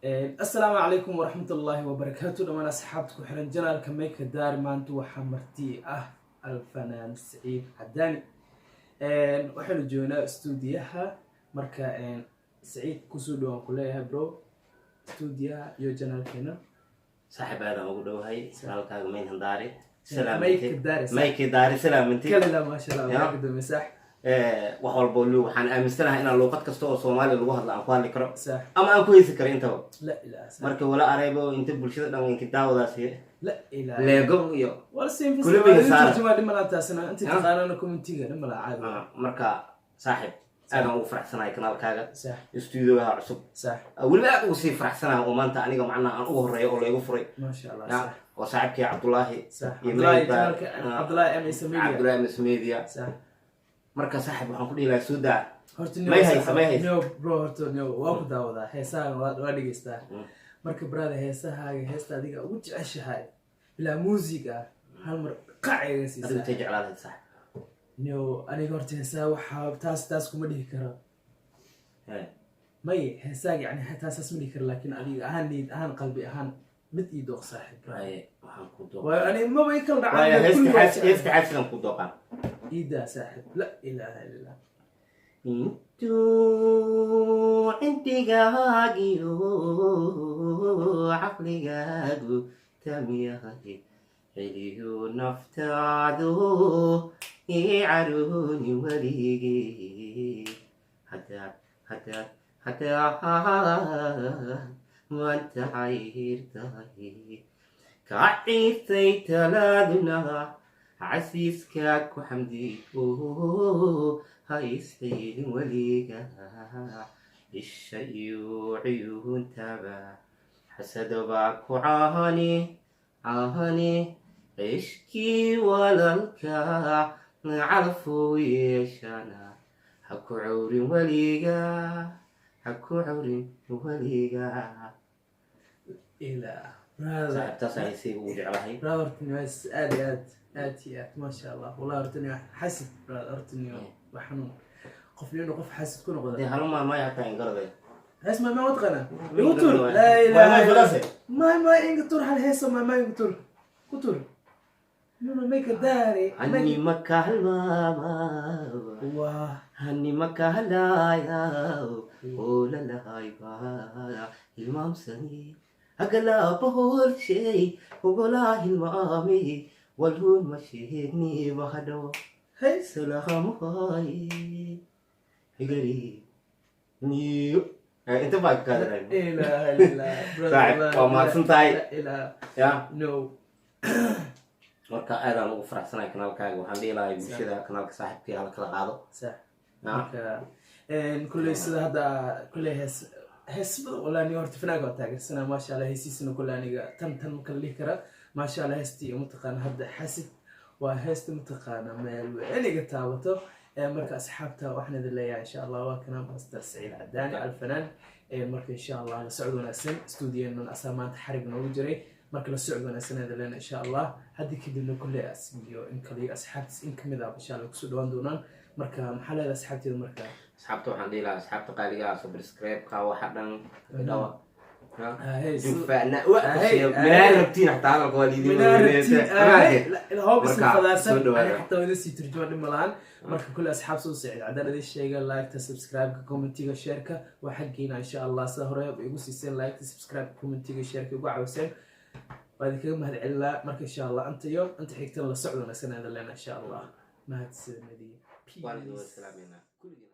Assalaamu calaykum waraxmatullaahi wabarakaatu. Dhammaan asxaabta ku xiran channelka Mayka Daari, maanta waxaa marti ah Alfanaan Saciid Cadaani. Waxaynu joognaa stuudiyaha. Marka Saciid, kusoo dhawaan ku leeyahay, bro, stuudiyaha iyo channelkeena. Saaxiib, aadaan ugu dhowahay channelkaaga Maynhan Daari. Mayka Daari. Mayki Daari salaamanti. Kalila, maasha Allah. Ya. Waa gudoomiye, sax. Wax walbo waxaan aaminsanahay inaan luuqad kasta oo Soomaaliya lagu hadla aan ku hadli karo ama aan ku heysi karo intaba. La ilaha, sax. Marka wala areybo inta bulshada dhan inka daawadaasi La ilaha. Leego iyo wala siin. Kulmiga saara. Turjumaa dhimalaa taasina inta Ya. taqaanana commentiga dhimala caadi. Ah, marka saaxiib, aadaan ugu faraxsanahay kanaalkaaga, stuudiogaha cusub. Weliba aad ugu sii faraxsanahay oo maanta aniga macnaha aan ugu horeeyo oo laygu furay. Maasha Allah. Ya, oo saaxiibkii Cabdullaahi iyo Cabdullaahi. Channelka Ah, Cabdullaahi MS Media. Cabdullaahi MS Media. Marka saaxiib, waxaan ku dhihi lahaa soo daa. Horta May haysa, may haysa. No bro, horta no waa ku daawadaa heesaha, waa dhegeystaa. Marka brother, heesahaaga, heesta adiga ugu jeceshahay bilaa music ah hal mar qac iga Adigu siisaa. intay jeclaadayd, saaxiib? No, aniga horta heesaha waxaa taas kuma dhihi karo. May, heesaaga yani taasaas ma dhihi karo, laakiin adiga ahaan, niyad ahaan, qalbi ahaan, mid ii dooq, saaxiib, brother. Waaye, waxaan ku dooqaa Waayo aniga maba ii kala dhacaan. Waayo, heesta kulli waa xaas jecel. Heesta xaasidan ku dooqaa. Iidaa, saaxiib. La ilaaha illa Allah. Intuu cindigaagiyo caqligaagu tam yahay, celiyo naftaadu ii carooni weligii. Haddaad maanta cayrtahay, ka ciirtay talaaduna, casiiskaa ku xamdi, ha isxiilin weliga. Isha iyo cuyuuntaba xasadobaa ku caani caani, cishkii walaalka calafuu yeeshana, ha ku cawrin weliga, ha ku cawrin weliga. Ilaa brother. Saaxiibtaas heesayga ugu jeclahay. Brother, horta aad iyo aad, aad iyo aad, maasha Allah. Wallahi horta xasid, brother, horta waa xanuun qof inuu qof xasid ku noqdo. Dee hal maamay hataa ingaraday. Hees maay ma taqaanaa? Igu tur. Laa ilaaha illa maay maay, inga tur hal heeso maay maay, inga tur, ku tur. No, make daari. Hani makalmama. Waa. Hani makalaya olalahayba hilmaamsani agalabaholshay ogolaa hilmaami walhuma sheegni bahadho Hey. Salaamuhay higari niyo inta baa ka kaadaray. Ilaaha illa brother. Saaxiib, waa mahadsan tahay. La ilaaha. Ya. No. Marka aadaan ugu faraxsanahay kanaalkaaga. Waxaan dhihi lahay bulshada kanaalka saaxiibkii hala kala qaado. Ya. Marka kulley sida hadda kulley hees badan wallahi aniga horta fanaaga waa taageersanaa, maasha Allah. Heesiisana kulley aniga tan ma kala dhihi karaa, maasha Allah. Heestii mataqaana hadda Xasid waa heesta mataqaana meel weyn iga taabato. Marka asxaabta waxaan idin leeyahay, insha Allah, waa kana Master Saciid Cadaani Alfanaan. Marka insha Allah la socod wanaagsan. Stuudiyeenan asaa maanta xarig noogu jiray. Marka la socod wanaagsan idin leenahay, insha Allah. Haddii kadibna kulley as iyo in kale asxaabtiis in kamid ah insha Allah kusoo dhawaan doonaan. Marka maxaa leedahay asxaabteeda marka? Asxaabta waxaan dhihi lahaa, asxaabta qaaliga ah, subscribe-ka waxa dhan dhawa. Hey, jufana. Hey, minaa rabtiin xataa hadalka waa liidin. Minaa rabtiin, hoob isla Marka, fadaasan. soo dhawaada. Ani xataa wada sii turjuma dhib malahan. Marka kule asxaab, soo Saciid Cadaan idin sheega, like-ta, subscribe-ka, commentiga, share-ka waa xaggiina, insha Allah. Sida hore igu siiseen like-ta, subscribe-ka, commentiga, share-ka igu caawiseen, waa idinkaga mahad celinaa. Marka insha Allah anta iyo inta xigtana la socdo wanaagsan idin leena, insha Allah. Mahadsanadiin. Waan idin wada Peace. salaameynaa kulligiin.